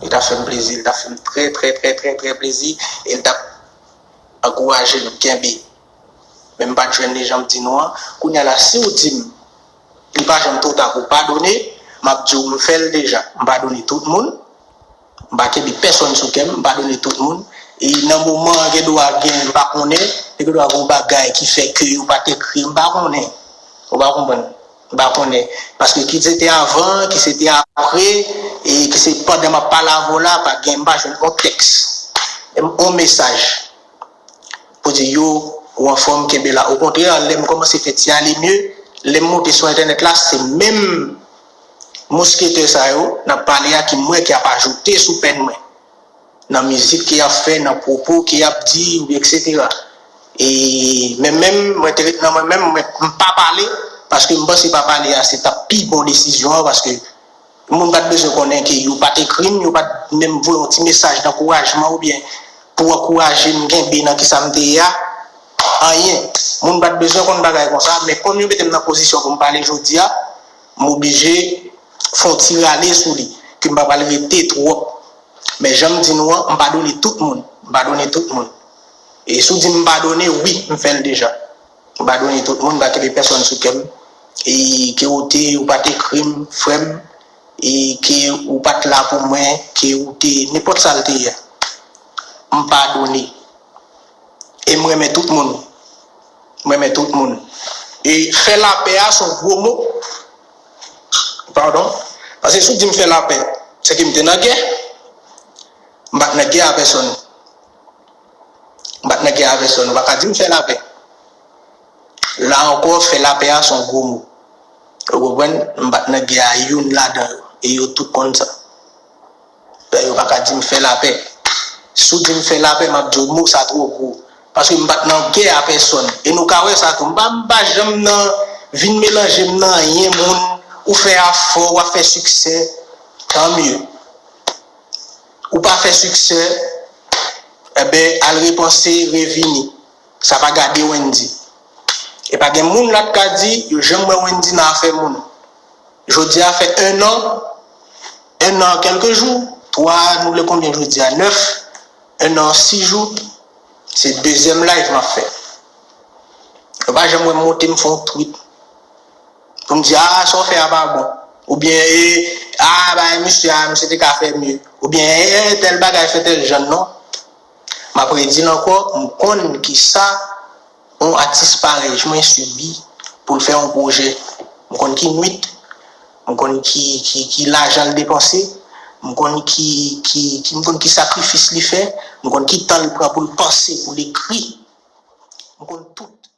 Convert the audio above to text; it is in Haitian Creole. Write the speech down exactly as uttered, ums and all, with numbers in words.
Li t ap fè m plezi, li t ap fè m trè, trè, trè, trè, trè plezi, e li t ap ankouraje m kenbe. Men m pa t jwenn li jan m di nou an. Kounye a la, si w di m, li pa janm twò ta pou w padone, m ap di w, m fè l deja. M padone tout moun. M pa kenbe pèsonn sou kè m, m padone tout moun. E nan moman an, gen dwa gen, m pa konnen, gen dwa gen yon bagay ki fè ke yo pa t ekri, m pa konnen. Ou pa konprann? M pa konnen. Paske ki se te avan, ki se te apre, e ki se pandan m ap pale avè w la, pa gen, m pa jwenn yon tèks, yon mesaj pou di yo, ou anfòm, kenbe la. Okontrè, lè m kòmanse fè ti ale mye, lè m monte sou entènèt la, se menm mousketè sa yo n ap pale a ki m wè ki ap ajoute sou pèn mwen, nan mizik ke y ap fè, nan pwopo ke y ap di, etsetera. E men menm, mwen te ret nan mwen menm, mwen, m pa pale, paske m panse pa pale a se t ap pi bon desizyon an, paske moun pa t bezwen konnen ke yo pa t ekri m, yo pa t menm voye yon ti mesaj dankourajman oubyen pou ankouraje m kenbe nan kisa m te ye a. Anyen. Moun pa t bezwen konn bagay konsa, men kòm yo mete m nan pozisyon pou m pale jodi a, m oblije fè yon ti rale sou li, ke m pa pral rete twòp. Men jan m di nou an, m padone tout moun. M padone tout moun. E si w di m padone, wi, m fè l deja. M padone tout moun, m pa kenbe pèsonn sou kè m. E ke ou te, ou pa t ekri m, frè m, e ke ou pa t la pou mwen, ke ou te, nenpòt sa l te ye a. M padone. E m renmen tout moun. M renmen tout moun. E fè lapè a se yon gwo mo. Padon. Paske si w di m fè lapè, se ke m te nan gè. M pa t nan gè a pèsonn. M pa t nan gè a pèsonn. Ou pa ka di m fè lapè. La ankò, fè lapè a se yon gwo mo. Ou konprann? M pa t nan gè a youn ladan yo. E yo tout konn sa. Yo pa ka di m fè lapè. Si w di m fè lapè, m ap di w mo sa twò gwo. Paske m pa t nan gè a pèsonn. E nou ka wè sa tou. M pa, m pa janm nan vin melanje m nan anyen moun. Ou fè afè, w ap fè siksè. Tan mye. Ou pa fè siksè, enben, al repanse, revini. Sa pa gade Wendy. E pa gen moun la k ka di, yo janm wè Wendy nan afè moun. Jodi a fè en an, en an kèlke jou, twa, nou le konbyen jodi a? Nèf, en an, sis jou, se dezyèm live m ap fè. Yo pa janm wè m monte, m fè yon tweet pou m di, a, sa w fè a pa bon. Oubyen, e, a, bay misye a, misye te ka fè mye. Oubyen, e, tèl bagay fè tèl jan, non. M ap redi l ankò, m konn kisa yon atis parèy mwen sibi pou l fè yon pwojè. M konn ki nwit, m konn ki, ki, ki lajan l depanse, m konn ki, ki, ki, m konn ki sakrifis li fè, m konn ki tan l pran pou l panse, pou l ekri. M konn tout.